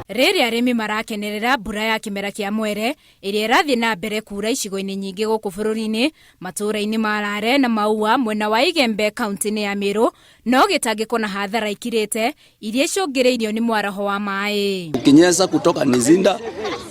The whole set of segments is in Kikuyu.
Rĩrĩa arĩmi marakenerera mbura ya kĩmera kĩa mwere ĩrĩa ĩrathiĩ na mbere kuura icigo-inĩ nyingĩ gũkũ bũrũri-inĩ, matũũra-inĩ ma Rare na Maua mwena wa Igembe kaunti-inĩ ya Meru, no gĩtangĩko na hathara ikirĩte iria icũngĩrĩirio nĩ mwaraho wa maĩ. Ukinyesha kutoka Nizinda,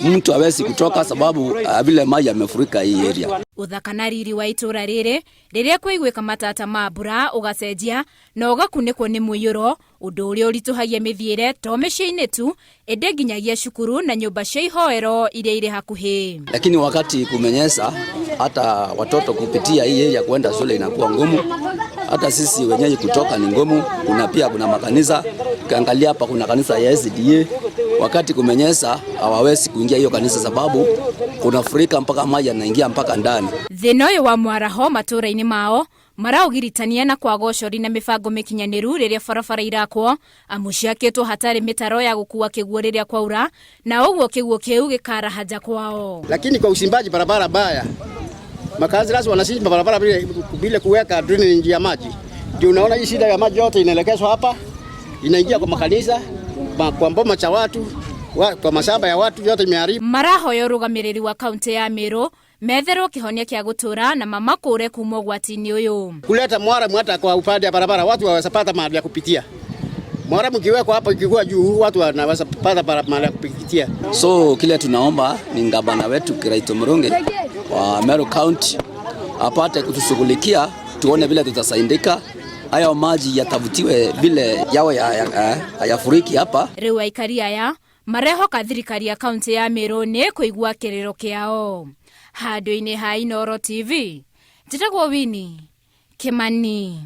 mtu hawezi kutoka sababu vile maji yamefurika hii area. Ũthaka na riri wa itũũra rĩrĩ rĩrĩa kwaiguĩka matata ma mbura ũgacenjia na ũgakunĩkwo nĩ mũiyũro, ũndũ ũrĩa ũritũhagia mĩthiĩre to mĩciĩ-inĩ tu ĩndĩ nginyagia cukuru na nyũmba cia ihoero iria irĩ hakuhĩ. Lakini wakati kumenyesha, hata watoto kupitia hii area kwenda shule inakuwa ngumu, hata sisi wenyewe kutoka ni ngumu. Kuna pia kuna makanisa, ukiangalia hapa kuna kanisa ya SDA. Wakati kumenyesha hawawezi kuingia hiyo kanisa sababu kuna furika mpaka maji yanaingia mpaka ndani. Thĩna ũyũ wa mwaraho matũũra-inĩ mao maraũgiritania na kwaga ũcori na mĩbango mĩkinyanĩru rĩrĩa barabara irakwo, amu ciakĩtwo hatarĩ mĩtaro ya gũkua kĩguũ rĩrĩa kwaura, na ũguo kĩguũ kĩu gĩkaraha nja kwao. Lakini kwa usimbaji barabara baya, makazi wanashimba barabara bila kuweka drainage ya maji, ndio unaona hii shida ya maji yote inaelekezwa hapa, inaingia kwa makanisa, kwa mboma cha watu, kwa mashamba ya watu, yote imeharibu. Marahoya ũrũgamĩrĩri wa kaunti ya Meru metherwo kĩhonia kĩa gũtũra na mamakũre kuma ũgwati-inĩ ũyũ. Kuleta mwaramu hata kwa upande wa barabara watu waweza pata mahali ya kupitia. Mwaramu kiwekwa hapo ikikuwa juu watu wanaweza pata mahali ya kupitia. So kile tunaomba ni gavana wetu Kiraitu Murungi wa Meru County apate kutushughulikia, tuone vile tutasaidika, hayo maji yatafutiwe vile yawe hayafuriki hapa. Rĩu aikari aya marehoka thirikari ya kaunti ya Meru nĩ kũigua kĩrĩro kĩao. Handũ-inĩ ha Inooro TV, njĩtagwo Winnie Kimani.